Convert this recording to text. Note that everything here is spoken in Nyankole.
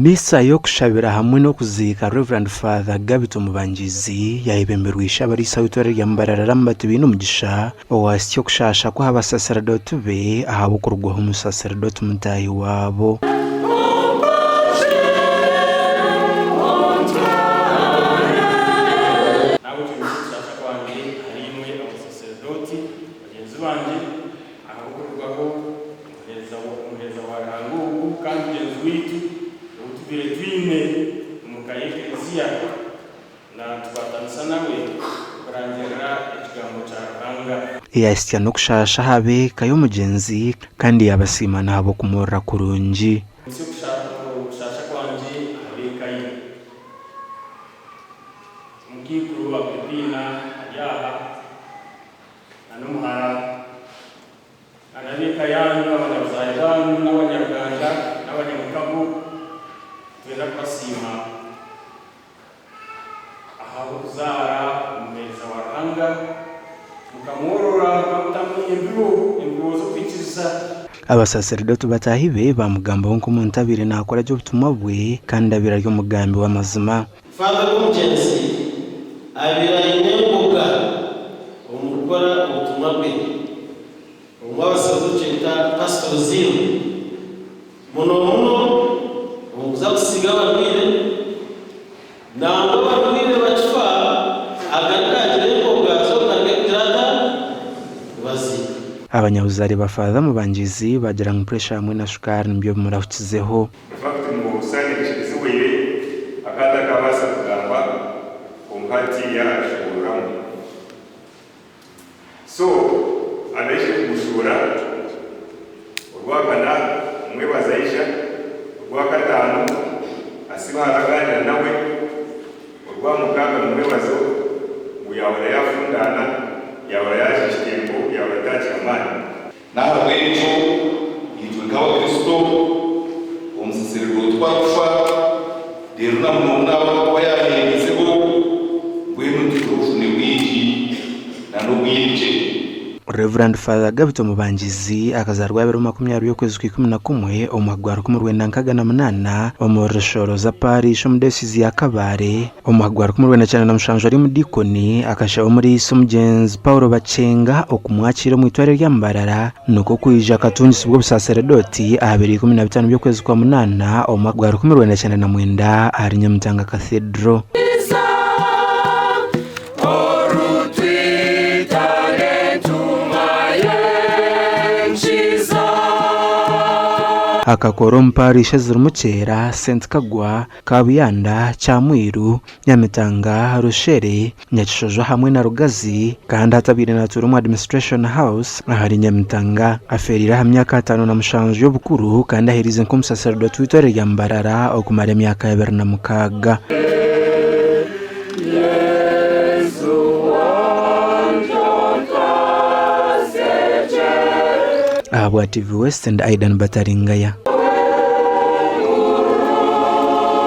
Misa y'okushabira hamwe n'okuziika Rev. Father Gabito Mubangizi yayebemberwa Ishe-Abariisa w'eitware rya Mbarara Lambert Bainomugisha owahitsya okushaasha kwe aha basaseredooti be ahabw'okurugwaho omusaseredooti mutaahi waabo. Nahabwekyo nyine okushaasha kwangye ahari imwe abasaseredooti bagyenzi bangye ahabw'okurugwaho Omuheereza wa Ruhanga ogu kandi mugyenzi waitu ou tubaire twine omu ka y'Eklezia na tukwatanisa nawe kurangirira ekigambo kya Ruhanga. Yaahitsya n'okushaasha aha b'eka y'omugyenzi kandi yaabasiima n'ahabw'okumurora kurungi. Mpitsya okushaasha kwangye aha b'eka ye. Omukaikuru Agrippina ari aha na n'omuhara. Na n'ab'eka yaanyu, abanyabuzaare baanyu, n'abanyaruganda, n'abanyamukago, nitwenda kubasiima ahabw'okuzaara omuheereza wa Ruhanga, mukamworora, mukamutamu embibo, embibo z'okwikiriza. Abasaserdooti bataahi be baamugambaho nk'omuntu abaire naakora gye obutumwa bwe kandi abaire ari omugambi w'amazima. Father Omugyenzi abaire aine emboga omu kukora obutumwa bwe. Obumwe abasaija tukyeta Pastoral Zeal muno muno omu kuza kusiiga abarwaire nangwa abarwaire bakifa agaruka agira emboga z'okutandika kugira ata? Kubaziika. Abanyabuzaare ba Father Mubangizi baagira ngu puresha hamwe na shukaari nibyo bimurahukizeho. In fact ngu silent ezihweire akaba atakabaasa kugamba kwonka hati yaashoboororamu. So abaije kumushuura orwakana omwebaza aija, orwakataano asiba hariho agaanira nawe, orwamukaaga mumwebazo ngu yaahora yaafundaana, yaahora yaaja ekitembo, yaahora taagira maani. N'ahabw'ekyo itwe nk'Abakristo, omusaseredooti ku arikufa, reero na munomuno aba arikuba yaaheereizeho, mbwenu nitugira obujune bwingi n'obwirikye. Rev. Father Gabito Mubangizi akazaarwa aha biro 20 okwezi kwa 11 omu mwaka gwa 1968 omuri Rushoroza Parish omu Diocese ya Kabale. Omu mwaka gwa 1997 ari omudiikoni, akashaba omuriisa omugyenzi Paul Bakyenga okumwakiira omu itware rya Mbarara nikwo kwija akatungisibwa obusaseredooti aha biro 15 by'okwezi kwa munaana omu mwaka gwa 1999 ahari Nyamitanga Cathedral. Akakora omu parish ezirimu Kyera, St Kagwa, Kabuyanda, Kyamwiru, Nyamitanga, Rushere, Nyakishojo hamwe na Rugazi kandi hati abaire natuura omu Administration House ahari Nyamitanga. Afeereire aha myaka 57 y'obukuru kandi aheerize nk'omusaseredooti w'eitware rya Mbarara okumara emyaka 26. Ahabwa TV West ndi Aidan Bataringaya.